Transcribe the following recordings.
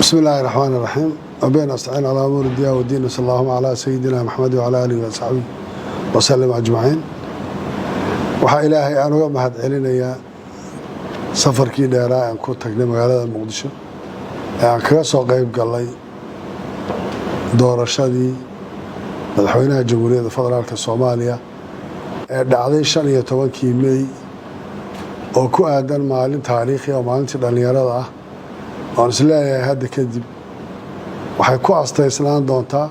بسم الله الرحمن الرحيم وبه نستعين على امور الدنيا والدين، وصلى اللهم على سيدنا محمد وعلى اله وصحبه وسلم اجمعين. Waxaa Ilaahay aan uga mahad celinayaa safarkii dheeraa aan ku tagnay magaalada Muqdisho ee aan kaga soo qeyb galay doorashadii madaxweynaha Jamhuuriyadda Federaalka Soomaaliya ee dhacday 15-kii Mey, oo ku aadan maalin taariikhi oo maalintii dhallinyarada ah, oon is leeyahay hadda kadib waxay ku astaysnaan doontaa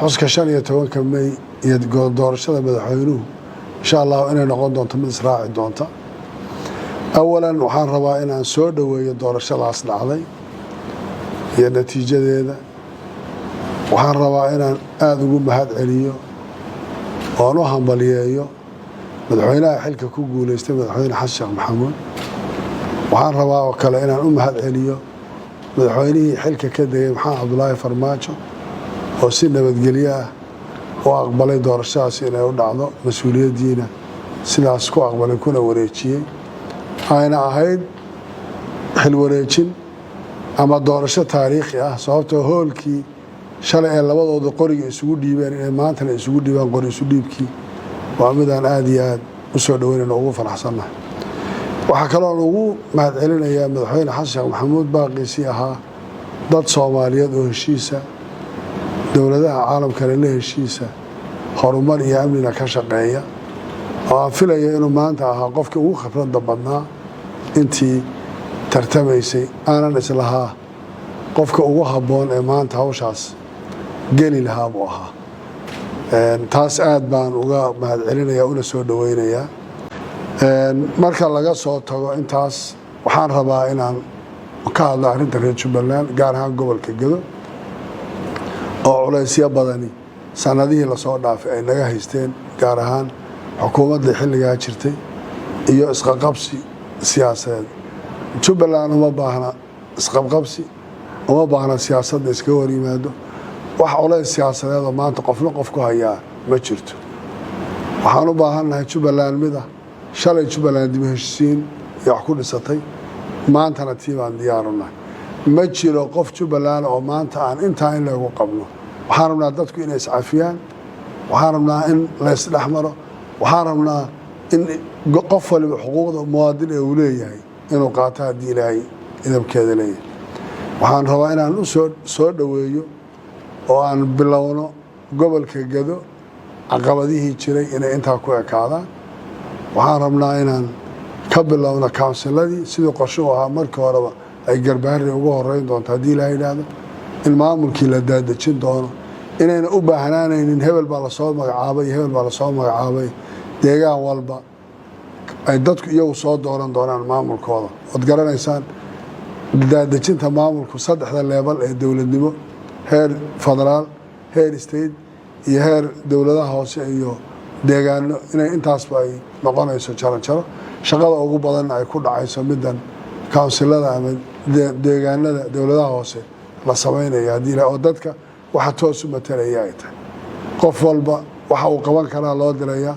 xuska 15-ka Mey iyo doorashada madaxweynuhu, insha Allahu, inay noqon doonto mid israaci doonta. Awalan, waxaan rabaa inaan soo dhoweeyo doorashadaas dhacday iyo natiijadeeda. Waxaan rabaa inaan aada ugu mahad celiyo oon u hambaliyeeyo madaxweynaha xilka ku guuleystay, Madaxweyne Xasan Sheekh Maxamuud. Waxaan rabaa oo kale inaan u mahad celiyo madaxweynihii xilka ka degay, Maxamed Cabdulaahi Farmaajo, oo si nabadgelyo ah u aqbalay doorashadaas inay u dhacdo, mas-uuliyaddiina sidaas ku aqbalay kuna wareejiyey. Ayna ahayd xil wareejin ama doorasho taariikhi ah, sababtoo hoolkii shalay ee labadooda qoriga isugu dhiibeen inay maantana isugu dhiibaan qori isu dhiibkii, waa midaan aada iyo aad u soo dhaweynayno, ugu faraxsannahay. Waxaa kaloon ugu mahad celinayaa Madaxweyne Xasan Sheekh Maxamuud baaqiisii ahaa dad Soomaaliyeed oo heshiisa, dowladaha caalamkale la heshiisa, horumar iyo amnina ka shaqeeya, oo aan filaya inuu maanta ahaa qofkii ugu khibradda badnaa intii tartamaysay, aanan islahaa qofka ugu habboon ee maanta hawshaas geli lahaa buu ahaa. Taas aad baan uga mahad celinaya una soo dhoweynayaa. Marka laga soo tago intaas, waxaan rabaa inaan ka hadlo arrinta reer Jubbaland, gaar ahaan gobolka Gedo, oo culaysyo badani sanadihii lasoo dhaafay ay naga haysteen, gaar ahaan xukuumadda xilligaa jirtay iyo isqaqabsi siyaasadeed. Jubbaland uma baahna isqabqabsi, uma baahna siyaasadda iskaga hor yimaado. Wax culays siyaasadeed oo maanta qofna qof ku hayaa ma jirto. Waxaan u baahannahay Jubbaland mid ah. Shalay Jubbaland dib u heshisiin iyo wax ku dhisatay, maantana tii baan diyaarunahay. Ma jiro qof Jubbaland oo maanta aan intaa in lagu qabno. Waxaan rabnaa dadku inay iscafiyaan, waxaan rabnaa in la isdhex maro, waxaan rabnaa in qof waliba xuquuqda muwaadin ee uu leeyahay inuu qaato, haddii Ilaahay idabkeeda leeyahay. Waxaan rabaa inaan u soo dhoweeyo oo aan bilowno gobolka Gedo caqabadihii jiray inay intaa ku ekaadaan. Waxaan rabnaa inaan ka bilowno council-adii, sidii qorshe u ahaa markii horeba, ay Garbaharey ugu horeyn doonto, haddii Ilaha yidhaahdo, in maamulkii la daadejin doono, inayna u baahnaanaynin hebel baa lasoo magacaabay iyo hebel baa lasoo magacaabay. Deegaan walba ay dadku iyagu soo dooran doonaan maamulkooda. Ood garanaysaan daadejinta maamulku saddexda level ee dowladnimo, heer federaal, heer state iyo heer dowladaha hoose iyo deegaano, inay intaasba ay noqonayso jaro jaro, shaqada ugu badanna ay ku dhacayso middan council-ada ama deegaanada dowladaha hoose la samaynaya, haddii oo dadka waxa toos u matalaya ay tahay. Qof walba waxa uu qaban karaa loo dirayaa.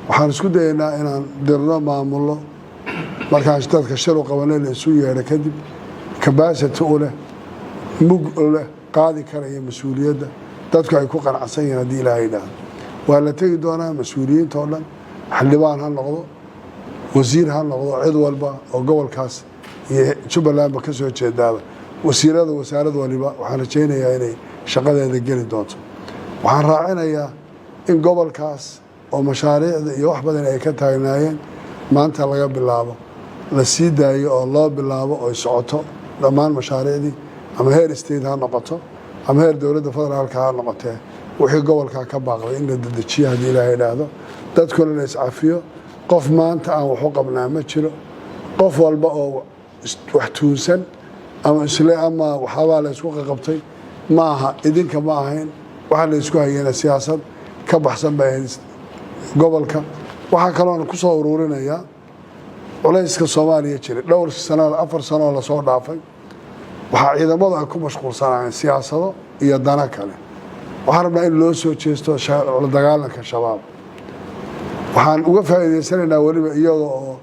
Waxaan isku dayaynaa inaan dirno maamullo, markaan dadka shir u qabanay, la isu yeedho kadib, capacity u leh, mug u leh, qaadi karaya mas-uuliyadda, dadku ay ku qanacsan yihiin, haddii Ilaahay yidhaahdo. Waa la tegi doonaa mas-uuliyiinta oo dhan, xildhibaan ha noqdo, wasiir ha noqdo, cid walba oo gobolkaas iyo Jubbalandba ka soo jeedaaba, wasiirada wasaarad waliba waxaan rajaynayaa inay shaqadeeda geli doonto. Waxaan raacinayaa in gobolkaas oo mashaariicda iyo wax badan ay ka taagnaayeen, maanta laga bilaabo la sii daayo oo loo bilaabo oy socoto dhammaan mashaariicdii, ama heer state ha noqoto ama heer dowladda federaalka ha noqotee. Wixii gobolkaa ka baaqday in la dedejiyo, haddii Ilaahay idhaahdo, dadkuna la iscafiyo. Qof maanta aan waxu qabnaa ma jiro. Qof walba oo wax tuunsan ama isle ama waxaabaa la isku qaqabtay, ma aha, idinka ma ahayn. Waxaa la isku hayena siyaasad ka baxsan bay ahayd gobolka. Waxaa kaloon ku soo uruurinayaa culayska Soomaaliya jiray dhowr sano, 4 sanoo lasoo dhaafay, waxaa ciidamadu ay ku mashquulsanaayeen siyaasado iyo dano kale. Waxaan rabnaa in loo soo jeesto la dagaalanka Shabaab. Waxaan uga faa'iidaysanaynaa weliba iyada oo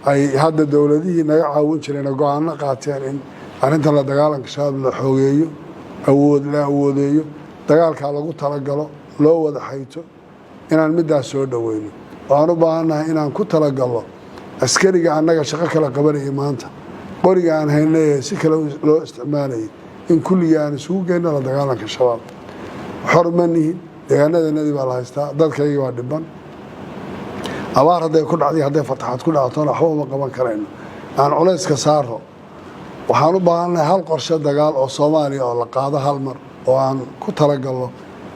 ay hadda dowladihii naga caawin jireen go'aano qaateen in Arrinta la dagaalanka Shabaab la xoogeeyo, awood la awoodeeyo, dagaalkaa lagu talagalo, loo wada xayto, inaan middaas soo dhoweyno. Waxaan u baahannahay inaan ku talagalno askariga annaga shaqo kala qabanayay, maanta qoriga aan haynay si kale loo isticmaalayay, in kulligii aan isugu geyno la dagaalanka Shabaab. Xor ma nihin, deegaanadanadii baa la haystaa, dadkaygii baa dhiban. Abaar hadday ku dhacday, hadday fataxaad ku dhactona, waxba uma qaban karayno. Aan culayska saaro. Waxaan u baahannahay hal qorshe dagaal oo Soomaaliya oo la qaado hal mar, oo aan ku talagalno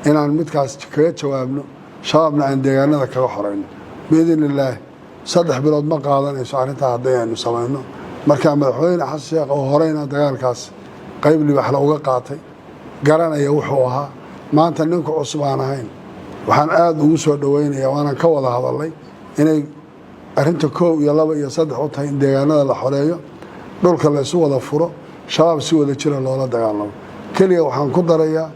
inaan midkaas kaga jawaabno, Shabaabna aan deegaanada kaga xorayno biidn illaahi. 3 bilood ma qaadanayso arrintaa hadday aynu samayno. Marka Madaxweyne Xasan Sheekh, oo horeyna dagaalkaas qayb libaxla uga qaatay, garanaya wuxuu ahaa, maanta ninku cusub aan ahayn, waxaan aada ugu soo dhoweynaya, waanan ka wada hadalnay, inay arrinta koow iyo laba iyo saddex u tahay in deegaanada la xoreeyo, dhulka la isu wada furo, Shabaab si wada jira loola dagaalamo. Keliya waxaan ku darayaa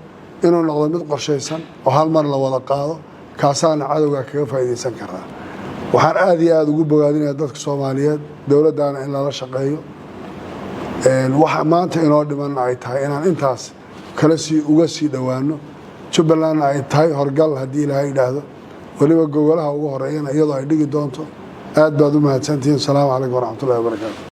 inuu noqdo mid qorshaysan oo hal mar la wada qaado. Kaasaana cadowgaa kaga faa'iidaysan karaa. Waxaan aada iyo aada ugu bogaadinaya dadka Soomaaliyeed, dowladdaana in lala shaqeeyo. Waxa maanta inoo dhimanna ay tahay inaan intaas kala sii uga sii dhowaano. Jubbalandna ay tahay horgal, haddii Ilaahay idhaahdo, weliba gogolaha ugu horeeyana iyadoo ay dhigi doonto. Aad baad u mahadsantihiin. Asalaamu calaykum waraxmatullahi wabarakaatu.